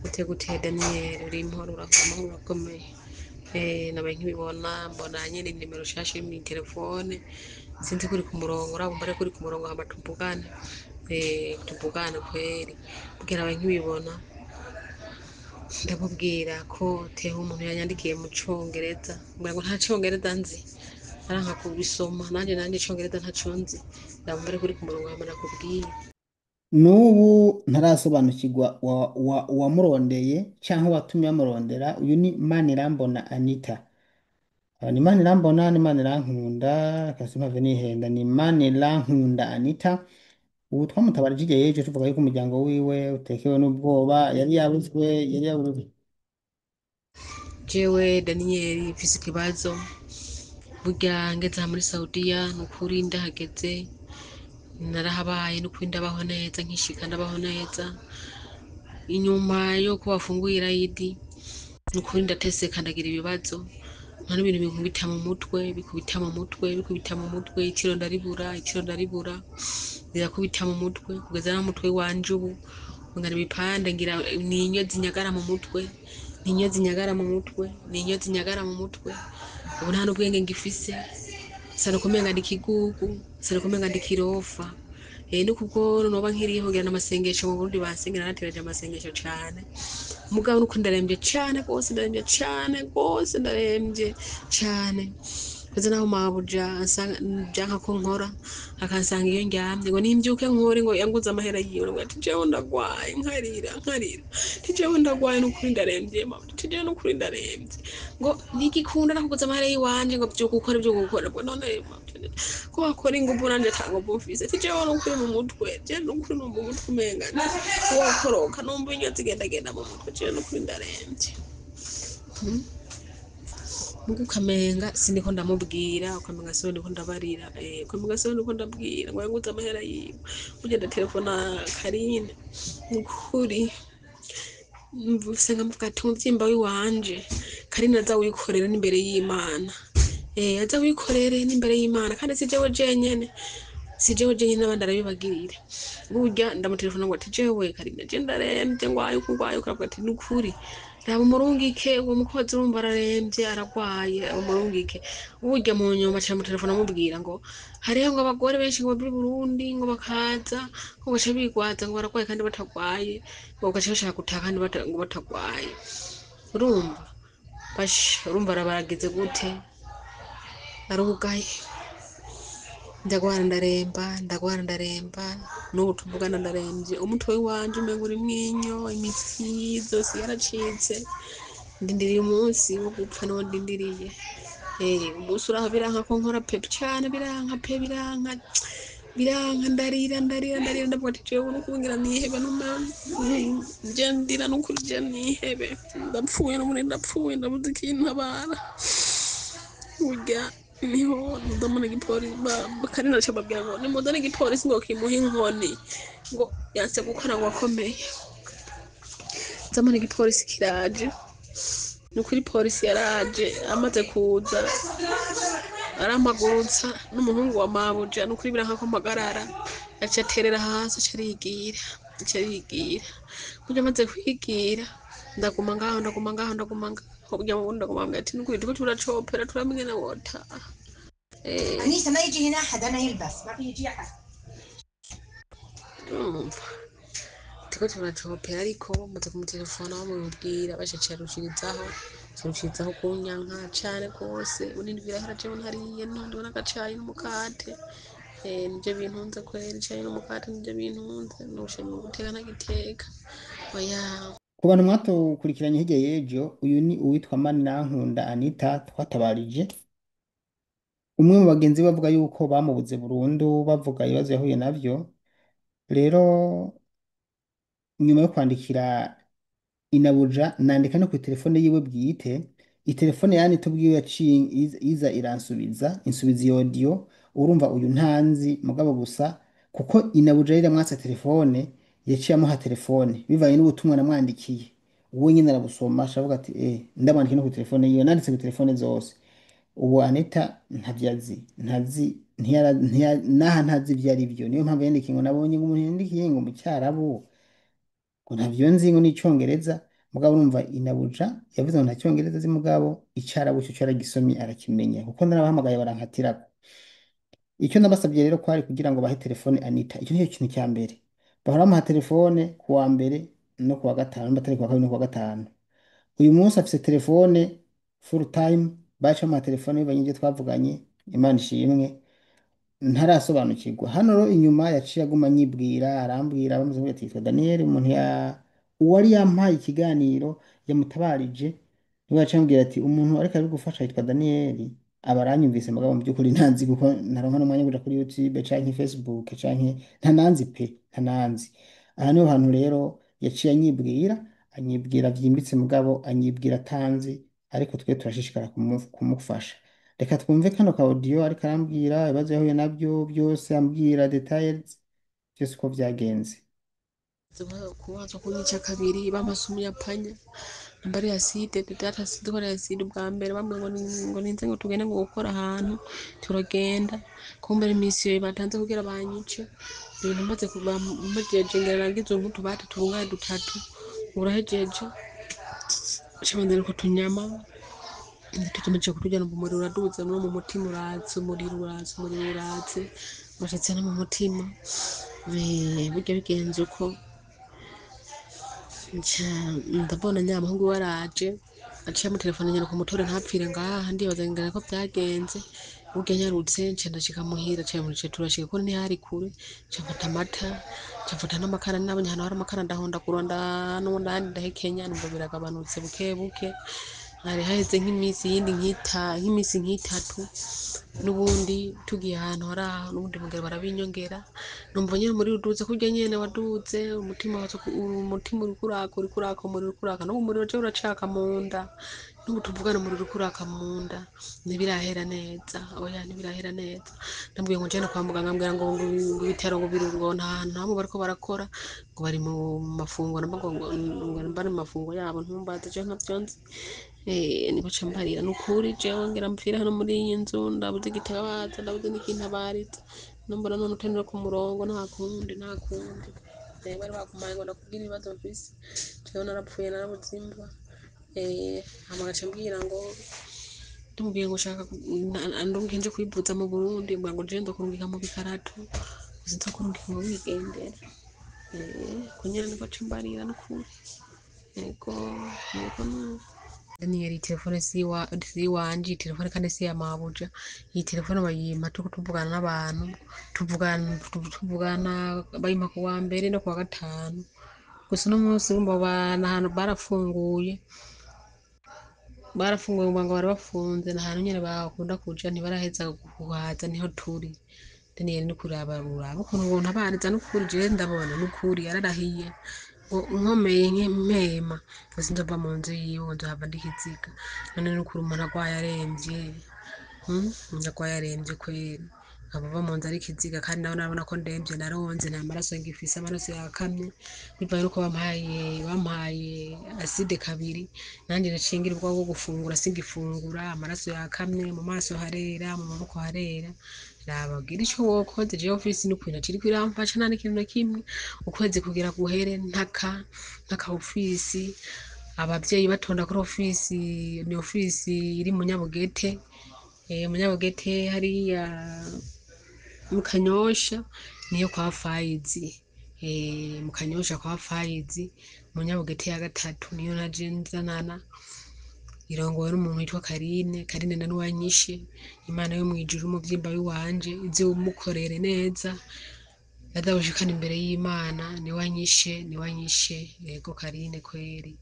Gute gute Daniel, uri imporo, urakoma urakomeye. Nabaye nkibibona mbona nyene nimero nshasha iri mw'iterefone, sinzi ko uri ku murongo, uraba umbare ko uri ku murongo hama tuvugane. Tuvugane kweri, kugira nabaye nkibibona ndamubwira ko teho umuntu yanyandikiye mu congereza, mbwira ngo nta congereza nzi, aranka kubisoma, nanje icongereza ntaco nzi, ndamubwira ko uri ku murongo hama nakubwira. N'ubu ntarasobanukirwa uwamurondeye canke uwatumye amurondera. Uyu ni Manirambona Anita. Ni Manirambona, ni Manirankunda, kasi mpave nihenda, ni Manirankunda Anita. Ubu twamutabarije igihe yejo tuvuga yuko umuryango wiwe utekewe n'ubwoba, yari yabuzwe, yari yabuzwe. Jewe Daniel mfise ikibazo, burya ngeze aha muri Saudiya nukuri ndahageze narahabaye, nukuri ndabaho neza, nkishika ndabaho neza. Inyuma yuko bafunguye irayidi nukuri ndateseka, ndagira ibibazo, nta n'ibintu binkubita mu mutwe, bikubita mu mutwe, bikubita mu mutwe, itiro ndaribura, itiro ndaribura, rirakubita mu mutwe kugeza n'aho umutwe wanje ubu ungana ibipande, ngira ninyo zinyagara mu mutwe, ninyo zinyagara mu mutwe, ninyo zinyagara mu mutwe. Ubu nta n'ubwenge ngifise, sa nukumenga ndi ikigugu, sa nukumenga ndi ikirofa. Nukubwo noba nkiriho ngira n'amasengesho mu Burundi bansengera, narateraje amasengesho cane, mugabo nuko ndaremvye cane gose, ndaremvye cane gose, ndaremvye cane kugeza naho mabuja vyanka ko nkora, akansanga iyo ndyamye ngo nimvyuke nkore, ngo yanguze amahera yiwe, ngo ati jewe ndagwaye, nkarira nkarira, ati jewe ndagwaye nukuri ndaremvye mabuja, ati jewe nukuri ndaremvye, ngo ntigikunda nakuguza amahera yiwanje, ngo vyuka ukore, vyuka ukore, ngo none mabuja ko wakora inguvu nanje ata nguvu mfise, ati jewe nukuri mu mutwe, jewe nukuri numva umutwe umenga wokoroka, numva inyo zigendagenda mu mutwe, jewe nukuri ndaremvye. Muga ukamenga sindiko ndamubwira, ukamenga siwe ndiko ndabarira, ukamenga siwe ndiko ndabwira ngo yanguze amahera yiwe. Burya ndaterefona Karine, nukuri mvuse nkamuvuga ati umuvyimba wiwanje Karine aza wikorere n'imbere y'Imana, aza wikorere n'imbere y'Imana, kandi si jewe jenyene, si jewe jenyene, n'abandi arabibagirira. Burya ndamutelefona ngo ati jewe Karine je ndaremvye, ngwaye uku ngwaye uku, aravuga ati nukuri raba umurungike uwo mukozi, urumva araremvye aragwaye, raba umurungike. Burya mu nyuma aca amutelefona amubwira ngo hariho ngo abagore benshi ngo bava i Burundi ngo bakaza ngo baca bigwaza ngo baragwaye kandi batagwaye, ngo bagaca bashaka gutaha kandi ngo batagwaye. Urumva basha, urumva arabaragize gute, arugaye, ndagwara ndaremba, ndagwara ndaremba, n'ubu tuvugana ndaremvye, umutwe wanje umenga urimwo inyo, imitsi yose yaracitse, ndindiriye umunsi wo gupfa niwo ndindiriye. Umunsi uraho biranka ko nkora pe cane, biranka pe, biranka, biranka, ndarira ndarira ndarira, ndavuga ati jewe nukuri ngira nihebe, nje ndira nukuri je nihebe, ndapfuye n'ubundi ndapfuye, ndabuze ikintabara. Burya niho ndamubona igipolisi, Karine aca ababwira ngo nimuzane igipolisi ngo kimuhe inkoni, ngo yanse gukora ngo akomeye. Ndamubona igipolisi kiraje, nukuri polisi yaraje, amaze kuza arampagurutsa n'umuhungu wa mabuja, nukuri biranka ko mpagarara, aca aterera hasi, aca arigira, aca arigira. Burya amaze kwigira ndaguma ngaho, ndaguma ngaho, ndaguma ngaho, burya mu Burundi ndaguma mbwira ati nukuri turiko turacopera, turamenye na wotaha. أنيسة ما يجي هنا أحد، أنا يلبس ما في يجي أحد. Urumva turiko turacopera, ariko bamaze kumutelefona bamubwira baca arushirizaho, arushirizaho kunyanka cane gose. Ubu indwi irahera jewe ntariye, ndibona agacayi n'umukate, nivyo bintunze kweri, icayi n'umukate nivyo bintunze, nushimye guteka ntagiteka oya. Ku bantu mwatukurikiranye hirya y'ejo, uyu ni uwitwa Manirankunda Anita twatabarije. Umwe mu bagenzi be bavuga yuko bamubuze burundu, bavuga ibibazo yahuye navyo. Rero nyuma yo kwandikira inabuja, nandika no ku telefone yiwe bwite, itelefone ya Anita ubwiwe yaciye iza iransubiza, insubiza iyo audio. Urumva uyu ntanzi mugabo gusa kuko inabuja yari yamwatse telefone, yaciye amuha telefone bivanye n'ubutumwa namwandikiye, uwo nyine arabusoma ashavuga ati ndamwandikiye no ku telefone yiwe, nanditse ku telefone zose. Ubu Anita ntavyo azi, ntazi, naha ntazi ivyo ari vyo, niyo mpamvu yandikiye ngo nabonye ngo umuntu yandikiye ngo mu cyarabu, ngo ntavyo nzi ngo n'icongereza. Mugabo urumva inabuja yavuze ngo nta cyongereza azi, mugabo icarabu cyo caragisomye arakimenya kuko narabahamagaye barankatirako. Icyo nabasabye rero kwari kugira ngo bahe telefone Anita. Icyo nicyo kintu cya mbere. Bahora bamuha telefone ku wa mbere no ku wa gatanu, batari ku wa kabiri no ku wa gatanu. Uyu munsi afise telefone full time, baca bamuha telefone bivanye n'ivyo twavuganye. Imana ishimwe ntarasobanukirwa. Hano rero inyuma yaciye aguma anyibwira, arambwira bamaze kumubwira ati yitwa Daniel, umuntu ya uwari yampaye ikiganiro yamutabarije, niwe yaciye ambwira ati umuntu ariko arigufasha yitwa Daniel. Aba aranyumvise, mugabo mu by'ukuri ntanzi kuko ntaronka n'umwanya wo kuja kuri YouTube canke Facebook canke ntananzi pe, ntananzi. Aha niho hantu rero yaciye anyibwira, anyibwira vyimbitse, mugabo anyibwira atanzi, ariko twe turashishikara kumufasha. Reka twumve kano ka audio ariko arambwira ibibazo yahuye nabyo byose, ambwira details byose uko byagenze. Kubanza kunyica kabiri bamasa umuyapanya nambari acide data acide ko acide ubwa mbere bamwe ngo ngo ninze ngo tugende ngo gukora ahantu turagenda kumbe imisiyo batanze kugira banyice ibintu maze kubamujeje ngira nagize nk'utubati tubungaye dutatu urahejeje shabanza ko tunyama tutumeje kuturya numva umuriro uraduze no mu mutima uratse umuriro uratse umuriro uratse urashitse no mu mutima. Burya bigenze uko nca ndabona nyamuhungu waraje aciye amutelefona nyina kumutora ntapfire ngaha ndibaza ngira ko byagenze. Burya nyarutse nca ndashika muhira nca turashika ko ntihari kure, nca mfata amata nca mfata n'amakara nabonye ahantu hari amakara ndahondagura ndanwa ndahekenya numva biragabanutse buke buke. Hari haheze nk'iminsi yindi nk'iminsi nk'itatu n'ubundi tugiye ahantu hari aho n'ubundi mugabo barabinyongera numva nyene umuriro uduze kurya nyene waduze umutima umutima uriko uraka uriko uraka umuriro uriko uraka n'ubu umuriro jewe uracaka mu nda n'ubu tuvugana umuriro uriko uraka mu nda ntibirahera neza, oya ntibirahera neza. Ndamubwiye ngo njane kwa muganga ambwira ngo ngo ibitaro ngo biri ngo nta hantu hamwe bariko barakora ngo bari mu mafungo namba ngo ngo bari mu mafungo yabo ntumbaze jewe ntavyo nzi. Nibo ca mbarira nukuri jewe ngira mpfire hano muri iyi nzu ndabuze igitabaza ndabuze n'ikintabariza numbona none utanira ku murongo nta kundi nta kundi. Bari bakumpaye ngo ndakubwire ibibazo mfise jewe narapfuye narabuze imva. Hama agaca ambwira ngo ndamubwiye ngo shaka ndumva nje kwivuza mu Burundi mbwira ngo je ndokurungika mu bikarato sinzokurungika ngo wigendera. Ko nyene niko aca ambarira nukuri. Yego yego nuko Daniel iyi telefone si iwanje, iyi telefone kandi si iya mabuja, iyi telefone bayimpa turiko tuvugana n'abantu, tuvugana bayimpa ku wa mbere no ku wa gatanu. Gusa uno munsi urumva ahantu barafunguye, barafunguye ngo bari bafunze n'ahantu nyene bakunda kuja ntibaraheza kuhaza niho turi. Daniel ni kuraba uraba ukuntu bontabariza nukuri jewe ndabona nukuri yararahiye ngo nkomeye nk'impema ngo sinzova mu nzu yiwe ngo nzohava ndi ikiziga. None nukuri umuntu agwaye aremvye, umuntu agwaye aremvye kweri nkava ava mu nzu ari ikiziga kandi nawe narabona ko ndemvye naronze nta maraso ngifise amaraso yakamye bivanye nuko bampaye acide kabiri nanje naciye ngira ubwoba bwo gufungura singifungura amaraso yakamye mu maso harera mu maboko harera. Raba gira ico wokoze jewe ofisi nukuri ntaco iriko iramfasha nta n'ikintu na kimwe ukwezi kugira guhere ntaka ofisi abavyeyi batonda kuri ofisi ni ofisi iri mu Nyabugete, mu Nyabugete hariya mu Kanyosha niyo kwa Fayizi, mu Kanyosha kwa Fayizi mu Nyabugete ya gatatu niyo naje nzanana irongowe n'umuntu witwa Karine. Karine na niwe wanyishe Imana yo mw'ijuru umuvyimba w'iwanje ize umukorere neza azagushikana imbere y'Imana niwe anyishe niwe anyishe. Yego Karine kweri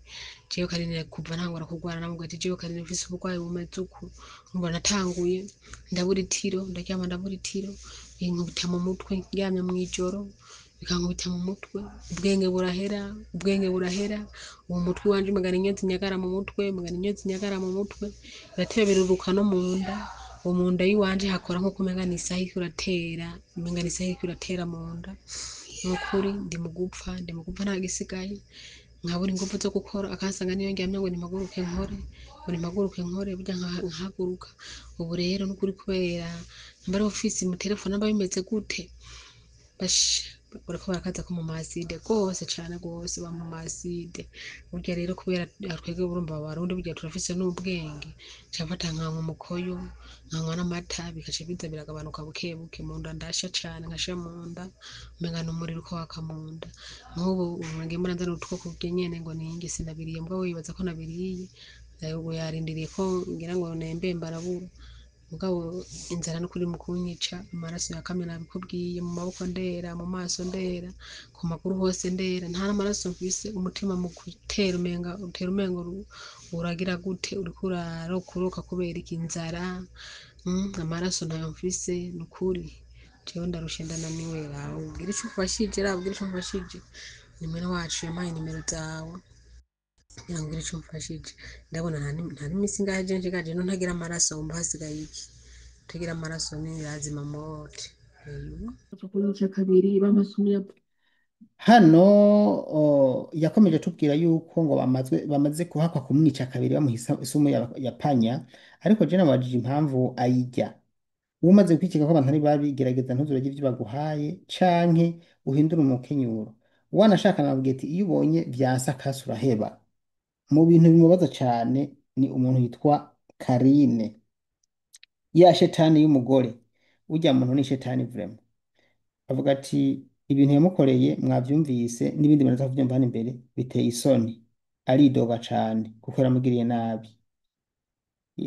jewe Karine kuva ntangura kurwara namubwira ati jewe Karine mfise uburwayi bumeze uku numva natanguye ndabura itiro ndaryama ndabura itiro binkubita mu mutwe ndyamye mw'ijoro bikankubita mu mutwe ubwenge burahera ubwenge burahera uwo mutwe wanje umenga ni inyenzi inyagara mu mutwe umenga ni inyenzi inyagara mu mutwe birateba biruruka no mu nda uwo mu nda yiwanje hakora nkuko umenga ni isaha iriko iratera umenga ni isaha iriko iratera mu nda. Nukuri ndi mu gupfa ndi mu gupfa nta gisigaye nkabura inguvu zo gukora akansanga niyo ndyamye ngo nimpaguruke nkore ngo nimpaguruke nkore burya nkahaguruka. Ubu rero nukuri kubera namba ari ofisi mu telefone namba bimeze gute basha Bariko barakaza ko mu maside gose cane gose ba mu maside. Burya rero kubera twebwe urumva abarundi burya turafise n'ubwenge, nca mfata nkanywa umukoyo, nkanywa n'amata bikaca biza biragabanuka buke buke, mu nda ndasha cane nkasha mu nda umenga n'umuriro uriko waka mu nda. Nk'ubu ngiye mbona nzana utwo kurya nyene ngo ninge sinabiriye, mugabo yibaza ko nabiriye, ubu yarindiriye ko ngira ngo nembe arabura. Mugabo inzara n'ukuri mu kunyica, amaraso yakamye nabikubwiye, mu maboko ndera, mu maso ndera, ku maguru hose ndera, nta n'amaraso mfise, umutima mu gutera umenga utera umenga uragira gute, uriko urarokuroka kubera iki inzara, amaraso ntayo mfise nukuri. Jewe ndarushe ndananiwe, raba ubwire ico umfashije, raba ubwire ico umfashije. Ni mwene wacu yampaye inimero zawe kugira ngo ugire ico umfashije. Ndabona nta n'imisi ingahe je nshigaje no ntagira amaraso wumva hasigaye iki? Kutagira amaraso ni lazima mote. Kunyica kabiri bamasumya. Hano yakomeje atubwira yuko ngo bamaze kuhakwa kumwica kabiri bamuha isumu ya panya, ariko je namubajije impamvu ayirya. Umaze kwikeka ko abantu ari babi, gerageza ntuzurye ivyo baguhaye canke uhindure umukenyuro. Wanashaka nababwiye ati iyo ubonye vyanse akasi uraheba. Mu bintu bimubaza cane ni umuntu yitwa Karine, ya shetani y'umugore. Urya muntu ni shetani vraiment. Avuga ati ibintu yamukoreye mwavyumvise n'ibindi baraza kuvyumva hano imbere biteye isoni. Aridoga cane kuko yaramugiriye nabi.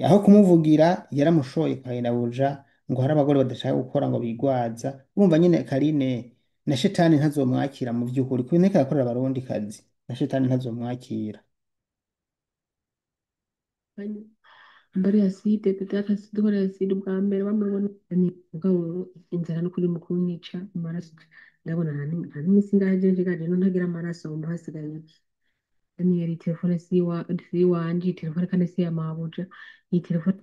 Aho kumuvugira yaramushoye kwa nyinabuja ngo hari abagore badashaka gukora ngo bigwaza. Urumva nyene Karine na shetani ntazomwakira mu vy'ukuri, kuko inteko yakorera abarundi kazi na shetani ntazomwakira. Mbere ya side data side ya side ubwa mbere bamubona ni mugabo inzara n'ukuri mu kunyica, amaraso ndabona nta n'imisi ingahe je nshigaje no ntagira amaraso wumva hasigaye iki? Daniel telefone si iwanje, telefone kandi si iya mabuja, iyi telefone.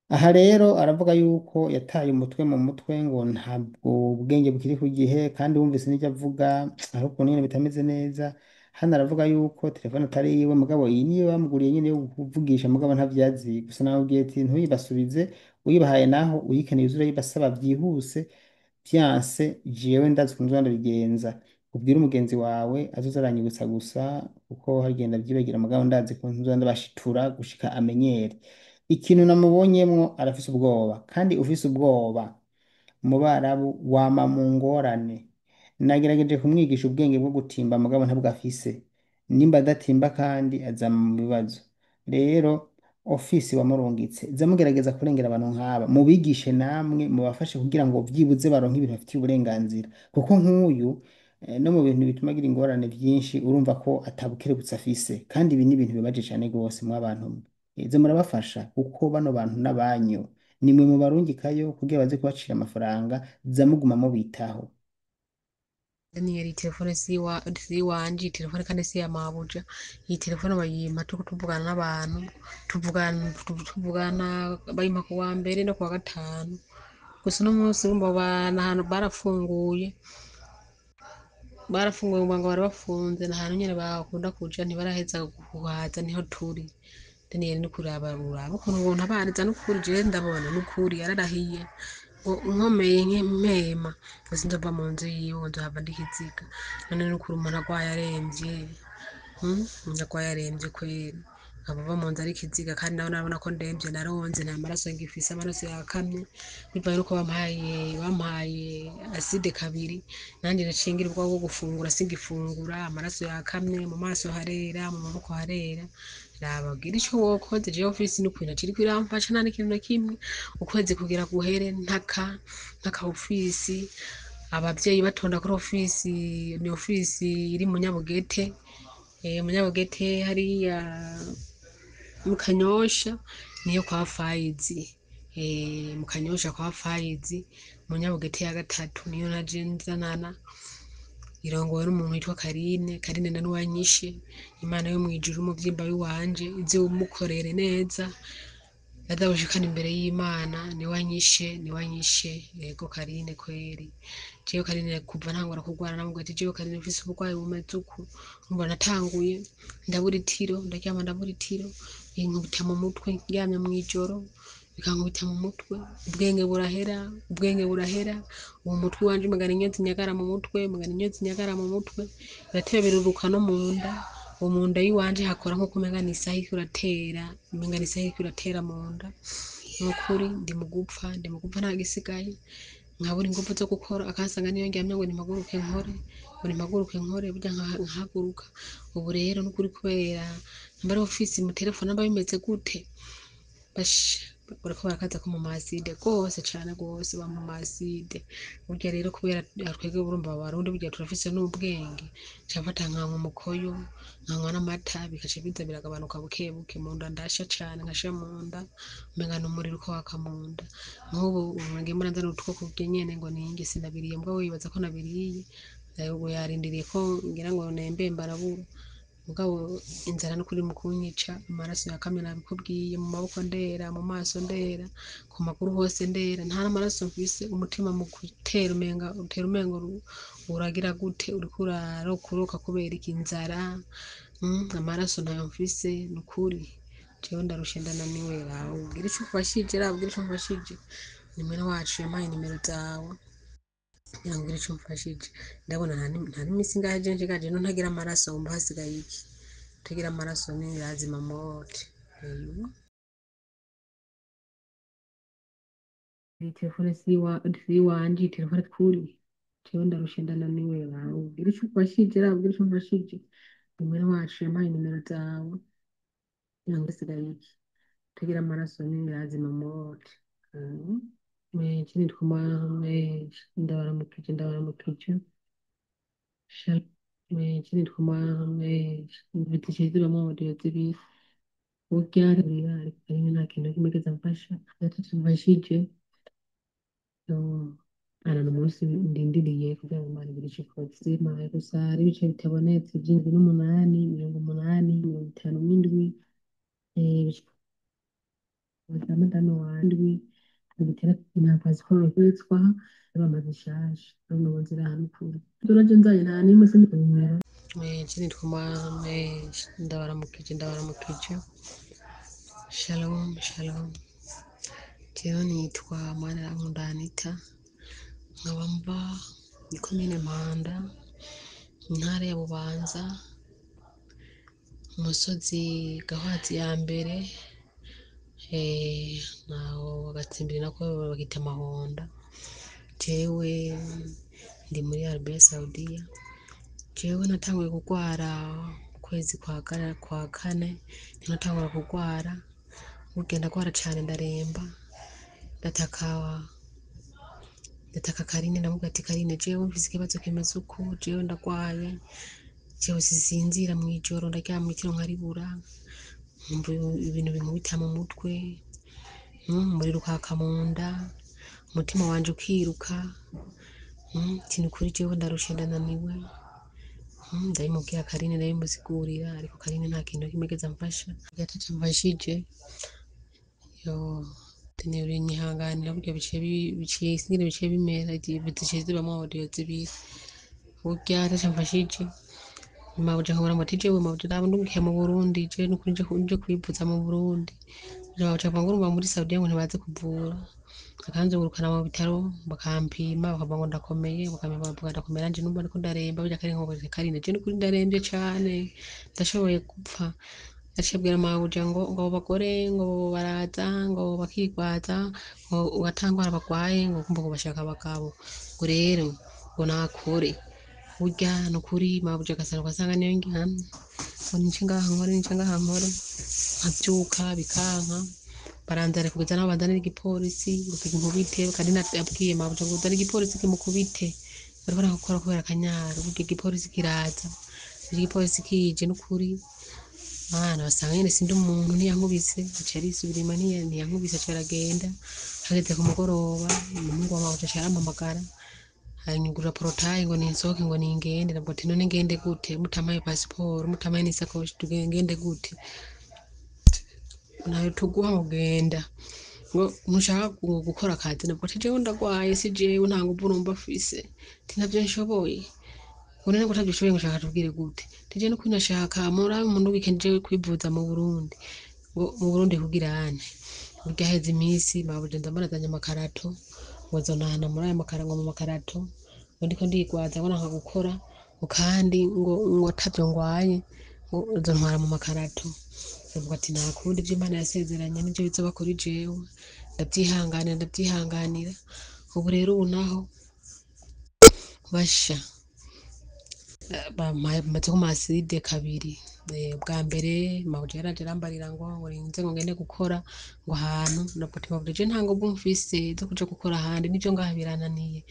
Aha rero aravuga yuko yataye umutwe mu mutwe ngo ntabwo ubwenge bukiri ku gihe, kandi wumvise n'ibyo avuga hari ukuntu nyene bitameze neza. Hano aravuga yuko telefone atari iyiwe, mugabo iyi niyo bamuguriye nyene yo kuvugisha, mugabo ntavyazi. Gusa namubwiye ati ntuyibasubize, uyibahaye naho uyikeneye uze urayibasaba vyihuse, vyanse jewe ndazi ukuntu nzoba ndabigenza. Ubwire umugenzi wawe azoze aranyibutsa gusa kuko hagenda avyibagira, mugabo ndazi ukuntu nzoba ndabashitura gushika amenyere. Ikintu namubonyemwo arafise ubwoba, kandi ufise ubwoba mu Barabu wama mu ngorane. Nagerageje kumwigisha ubwenge bwo gutimba, mugabo ntabwo afise. Nimba adatimba kandi azama mu bibazo. Rero ofisi wamurungitse zamugerageza kurengera abantu nk'aba, mubigishe namwe mubafashe kugira ngo vyibuze baronke ibintu bafitiye uburenganzira, kuko nk'uyu no mu bintu bituma agira ingorane vyinshi urumva ko atabukerebutse afise, kandi ibi ni ibintu bibabaje cane gose mw'abantu mwe. Ze murabafasha kuko bano bantu n'abanyu nimwe mubarungikayo kugira baze kubacira amafaranga, za muguma mubitaho. Daniel telefone si iwanje, telefone kandi si iya mabuja, iyi telefone bayimpa turiko tuvugana n'abantu, tuvugana bayimpa ku wa mbere no ku wa gatanu. Gusa uno munsi urumva ahantu barafunguye, barafunguye ngo bari bafunze, n'ahantu nyene bakunda kuja ntibaraheza kuhaza, niho turi. Daniel ni kuraba uraba ukuntu ubuntu n'ukuri jewe ndabona n'ukuri yararahiye ngo nkomeye nk'impema ngo sinzova mu nzu yiwe, ngo nzohava ndi ikiziga. None n'ukuri umuntu agwaye aremvye, umuntu agwaye aremvye kweri, nkava mva mu nzu ari ikiziga, kandi nawe narabona ko ndemvye, naronze nta maraso ngifise, amaraso yakamye bivanye nuko bampaye aside kabiri, nanje naciye ngira ubwoba bwo gufungura, singifungura, amaraso yakamye, mu maso harera, mu maboko harera. Raba gira ico wokoze, jewe ofisi n'ukuri ntaco iriko iramfasha nta n'ikintu na kimwe. Ukwezi kugira guhere ntaka ofisi, abavyeyi batonda kuri ofisi, ni ofisi iri mu Nyabugete, mu Nyabugete hariya mu Kanyosha niyo kwa Fayizi, mu Kanyosha kwa Fayizi mu Nyabugete ya gatatu niyo naje nzanana, irongowe n'umuntu witwa Karine. Karine na niwe Imana yo mw'ijuru umuvyimba w'iwanje ize umukorere neza, azagushikane imbere y'Imana, niwe anyishe, niwe anyishe. Yego Karine kweri, jewe Karine kuva ntangura kurwara namubwira ati jewe Karine mfise uburwayi bumeze uku, urumva natanguye ndabura itiro, ndaryama ndabura itiro, inkubita mu mutwe ndyamye mw'ijoro, Bikankubita mu mutwe, ubwenge burahera, ubwenge burahera. Uwo mutwe wanje umugana inyozi nyagara mu mutwe, umugana inyozi nyagara mu mutwe, birateba biruruka no mu nda. Uwo mu nda y'iwanje hakora nko kumenga ni isaha iriko iratera, umenga ni isaha iriko iratera mu nda. Nukuri ndi mu gupfa, ndi mu gupfa nta gisigaye. Nkabura inguvu zo gukora, akansanga niyo ndyamye ngo nimpaguruke nkore, ngo nimpaguruke nkore, burya nkahaguruka. Ubu rero nukuri kubera namba ari ofisi mu telefone namba bimeze gute, basha bariko barakaza ko mu maside gose cane gose ba mu maside. Burya rero kubera twebwe urumva abarundi burya turafise n'ubwenge, nca mfata nkanywa umukoyo, nkanywa n'amata, bikaca biza biragabanuka buke buke. Mu nda ndasha cane, nkasha mu nda umenga n'umuriro uriko waka mu nda. Nk'ubu ngiye muranzanira utwo kurya nyene ngo ninge sinabiriye, mugabo yibaza ko nabiriye, ubu yarindiriye ko ngira ngo nembe arabura. Mugabo inzara nukuri mu kunyica, amaraso yakamye nabikubwiye, mu maboko ndera, mu maso ndera, ku maguru hose ndera, nta n'amaraso mfise. Umutima mu gutera umenga utera umenga uragira gute, uriko urarokuroka kubera iki inzara, amaraso ntayo mfise nukuri. Jewe ndarushe ndananiwe, raba ubwire ico umfashije, raba ubwire ico umfashije. Ni mwene wacu yampaye nimero zawe kugira ngo ugire ico umfashije. Ndabona nta n'imisi ingahe je nshigaje, no ntagira amaraso wumva hasigaye iki? Kutagira amaraso ni lazima mote. Eyo. Iyi telefone si iwanje, iyi telefone kuri. Jewe ndarushe ndananiwe, raba ubwire ico umfashije, raba ubwire ico umfashije. Ni mwene wacu yampaye nimero zawe kugira ngo hasigaye iki? Kutagira amaraso ni lazima mote. Iki nitwa ndabaramukije, ndabaramukije. Iki nitwa ziciye zibamwo audio zibiri. Burya rero ariko nta kintu kimwe kizamfasha, gatatu mfashije. Ana n'umunsi ndindiriye kugira ngo Imana igire ico ikoze. Maye gusa hari ibice bitabonetse vy'indwi n'umunani, 80, 57, za madame wanje 60 nta pasiporo yitwa bamaze nshasha none ubu nzira ahantu kure. Turaje nzanye nta nimwe sindimera. Iki nitwa ndabaramukije, ndabaramukije. Shalom, shalom. Jewe nitwa Manirankunda Anita, nkaba mba muri komine Mpanda, intara ya Bubanza, umusozi Gahwazi ya mbere, naho agatsimbiri nako bakita Mahonda. Jewe ndi muri Arabia Saudiya. Jewe natanguye kugwara ukwezi kwa kane, niho natangura kugwara. Burya ndagwara cane ndaremba, ndataka Karine, ndamubwira ati Karine jewe mfise ikibazo kimeze uku, jewe ndagwaye, jewe sinsinzira mw'ijoro, ndaryama itiro nkaribura, nkumva ibintu binkubita mu mutwe, umuriro ukaka mu nda, umutima wanje ukiruka, ati nukuri jewe ndarushe ndananiwe. Ndabimubwira Karine, ndabimusigurira, ariko Karine nta kintu kimwe yigeze amfasha, ataco amfashije. Yo nyihanganira burya biciye ingene biciye bimera, ziciye zibamwo audio zibiri. Burya ataco amfashije, mabuja nkabona ngo ati jewe mabuja raba ndungikiye mu Burundi, jewe nukuri nje kwivuza mu Burundi. Mabuja avuga ngo urumva muri Saudiya ngo ntibazi kuvura, bakanzungurukana mu bitaro, bakampima, bakavuga ngo ndakomeye, bakampima bakavuga ndakomeye, nanje numva ndiko ndaremba. Burya Karine nkavuga Karine jewe nukuri ndaremvye cane, ndashoboye gupfa. Yaciye abwira mabuja ngo abo bagore ngo baraza ngo bakigwaza ngo ata ngwara bagwaye, ngo kumva ngo bashaka abagabo, ngo rero ngo nakore. Burya nukuri mabuja agasanga ugasanga niyo ndyamye, ngo nice ngaha nkore, nice ngaha nkore, nkavyuka bikanka. Baranzana kugeza naho banzanira igipolisi ngo kinkubite. Karine yabwiye mabuja ngo uzane igipolisi kimukubite, bariko barakora kubera akanyaro. Burya igipolisi kiraza, igipolisi kije nukuri Mana basanga nyene sindi umuntu, ntiyankubise, aca arisubira inyuma, ntiyankubise aca aragenda. Hageze ku mugoroba umuhungu wa mabuja aca arampamagara, anyugurura porotaye ngo ninsohoke ngo ningende. Ndavuga ati none ngende gute mutamaye pasiporo, mutamaye n'isakoshi, ngende gute? Ntayo tuguha ngo genda, ngo ntushaka gukora akazi. Ndavuga ati jewe ndagwaye, si jewe nta nguvu numva mfise, ati ntavyo nshoboye. Ngo none ngo utavyo ushoboye ngo ushaka tubwire gute? Ati jewe nukuri nashaka murabe mundungike nje kwivuza mu Burundi. Ngo mu Burundi kugira ane? Burya haheze iminsi mabuja ndabona azanye amakarato, ngo azontahana muri ayo makara, ngo mu makarato, ngo ndiko ndigwaza ngo nanka gukora, ngo kandi ngo atavyo ngwaye, ngo azontwara mu makarato. Ndavuga ati nta kundi, ivyo Imana yasezeranye nivyo bizoba kuri jewe, ndavyihanganira ndavyihanganira. Ubu rero ubu naho basha bamaze kumpa aside kabiri. Ubwa mbere mabuja yaraje arambarira ngo ninze ngo ngende gukora ngo ahantu, ndavuga ati mabuja je nta nguvu mfise zo kuja gukora ahandi, nivyo ngaha birananiye,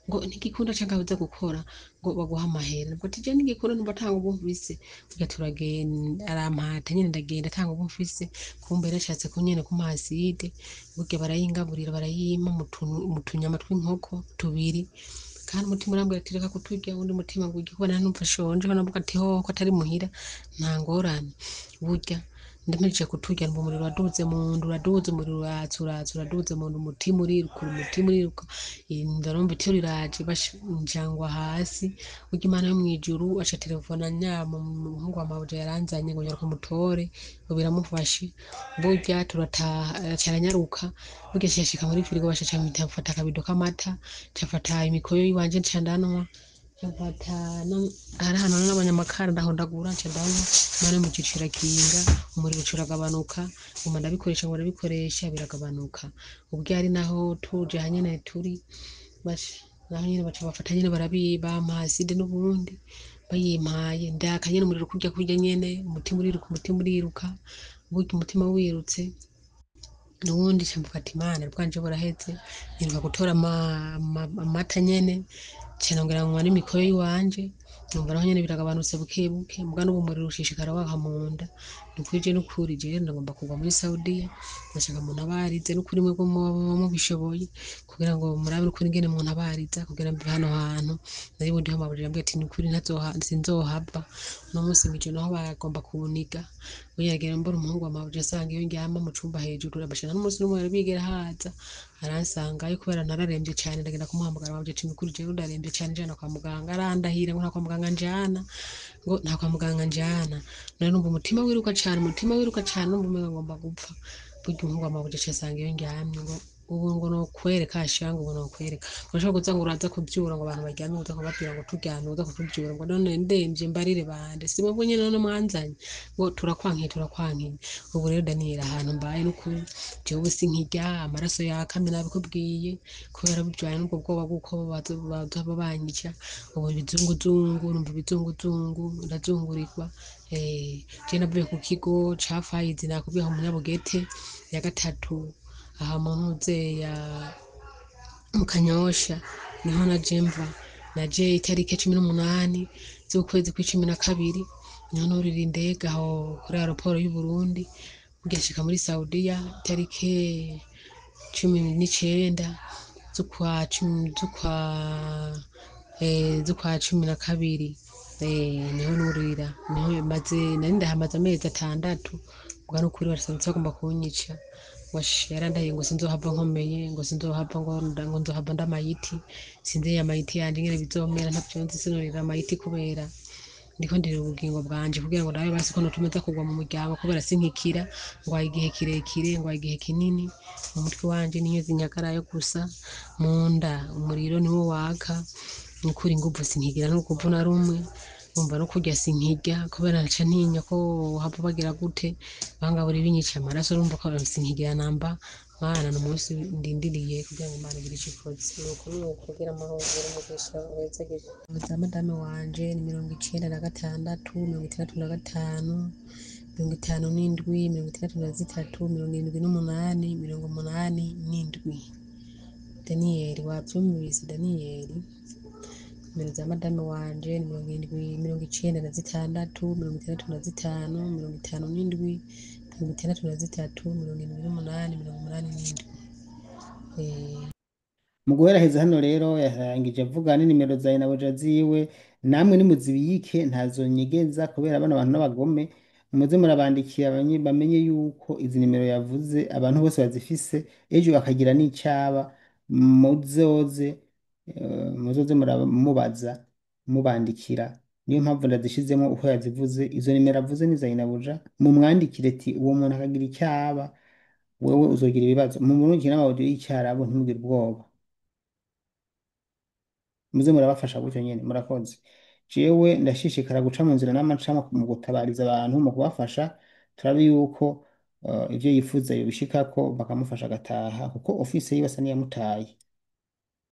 ngo ntigikunda canke uze gukora ngo baguhe amahera. Ndavuga ati je ntigikunda, numva ata nguvu mfise. Burya turagenda, arampata nyene ndagenda ata nguvu mfise, kumbe yarashatse kunyene kumpa aside. Burya barayingaburira, barayimpa mu tunyama tw'inkoko tubiri, kandi umutima urambwira ati reka kuturya, uwundi mutima ngo urye, kubera numva nshonje, navuga ati hoho ko atari muhira nta ngorane. Burya ndampejeje kuturya, numva umuriro uraduze mu nda, uraduze umuriro uratsa uratsa uraduze mu nda, umutima uriruka, umutima uriruka, ndarumva itiro riraje, basha njangwa hasi. Burya Imana yo mw'ijuru aca telefona nyama umuhungu wa mabuja yaranzanye ngo nyaruka mutore, ngo biramufashe. Burya turataha, aca aranyaruka, burya nshika muri firigo, basha ca mfata akabido k'amata, nca imikoyo yiwanje nca ndanwa, nca hari ahantu nabonye amakara ndahondagura nca ndanywa. Imana yo mw'ijuru irakinga, umuriro uca uragabanuka, nguma ndabikoresha ngo ndabikoresha biragabanuka. Ubwo ari naho tuje aha nyene turi, basha naho nyene baca bafata nyene bampa aside n'ubundi, bayimpaye ndaka nyene umuriro kurya kurya nyene, umutima uriruka, umutima uriruka. Burya umutima wirutse nubundi nca mvuga ati Imana bwanje buraheze, niruka gutora amata nyene, nca nongera nywa n'imikoyo yiwanje, numva naho nyene biragabanutse buke buke, muga n'ubu umuriro ushishikara waka mu nda. Nukuri je nukuri jewe ndagomba kugwa muri Saudiya, ndashaka muntabarize nukuri mwebwe muba mubishoboye, kugira ngo murabe nukuri ingene muntabariza kugira mve hano hantu. Nari bundi ho mabuja yambwiye ati nukuri sinzohava uno munsi mw'ijoro, naho bagomba kuniga. Burya nagenda mbona umuhungu wa mabuja asanga iyo ndyama mu cumba hejuru, abashana n'umunsi n'umwe bigera haza aransangayo, kubera nararemvye cane, ndagenda kumuhamagara mabuja ati nukuri jewe ndaremvye cane, njana kwa muganga. Arandahira ngo nta kwa muganga njana, ngo nta kwa muganga njana. None numva umutima wiruka cane, umutima wiruka cane, numva umenga ngomba gupfa. Burya umuhungu wa mabuja aca asanga iyo ndyamye, ngo ubu ngo nokwereka shanga, ubu nokwereka ngo urashobora kuza ngo uraza kuvyura ngo abantu baryamye, uza kubabwira ngo turyamye, uza kutuvyura, ngo none ndemvye mbarire bande, si mwebwe nyene none mwanzanye, ngo turakwankiye turakwankiye. Ubu rero Daniel ahantu mbaye nukuri jewe sinkirya, amaraso yakamye nabikubwiye, kubera bijanye n'ubwo bwoba bw'uko bazoba banyica. Ubu ibizunguzungu, numva ibizunguzungu, ndazungurirwa. Je navuye ku kigo ca Fayizi, nakubwiye aho Munyabugete ya gatatu, aha mu ntuze ya mu Kanyosha niho naje mva. Naje itariki 18 z'ukwezi kw'icumi na kabiri, niho nurira indege aho kuri aeroport y'u Burundi, burya nshika muri Saudiya itariki 19 z'ukwa cumi, z'ukwa cumi na kabiri, niho nurira, niho maze nari ndahamaze amezi 6. Ubwo nukuri basanze bagomba kunyica, yarandahiye ngo sinzohava nkomeye, ngo sinzohava, ngo nzohava ndamayiti, sinzi amayiti yanje ingene bizomera, ntavyo nzi, sinorira amayiti kubera ndiko ndirira ubugingo bwanje, kugira ngo ndabe basi ko notumeza kugwa mu muryango, kubera sinkikira, ngwaye igihe kirekire, ngwaye igihe kinini. Mu mutwe wanje niyo zinyagarayo gusa, mu nda umuriro niwo waka, nukuri inguvu sinkigira n'urukuvu na rumwe, numva no kurya sinkirya kubera nca ntinya ko hava bagira gute, bangabura ibinyica amaraso, urumva ko sinkigira namba. Mana n'umunsi ndindiriye kugira ngo Imana igire ico ikoze. Nuko nuko kugira amahoro, umugisha uhezagirwe. Za madame wanje ni 96, 65, 57, 63, 78, 87. Daniyeli wavyumvise? Daniyeli, nimero za madame wanje ni 70, 96, 65, 57, 63, 78, 87. Mu guheraheza hano rero yarangije avuga n'inimero za inabuja ziwe, namwe nimuzibike ntazonyegeza, kubera bano bantu n'abagome, muze murabandikira bamenye yuko izi nimero yavuze abantu bose bazifise, ejo bakagira n'icaba, muzoze muzoze muramubaza mubandikira. Niyo mpamvu ndazishizemo uko yazivuze, izo nimero avuze ni za inabuja, mumwandikire ati uwo muntu akagira icyaba Wewe uzogira ibibazo mu murungikire n'amawudiyo y'icyarabu, ntimugire ubwoba, muze murabafasha gutyo nyene. Murakoze. Jewe ndashishikara guca mu nzira n'amacama mu gutabariza abantu, mu kubafasha, turabe yuko ivyo yifuza yobishikako, bakamufasha agataha, kuko ofise yiwe asa n'iyamutaye.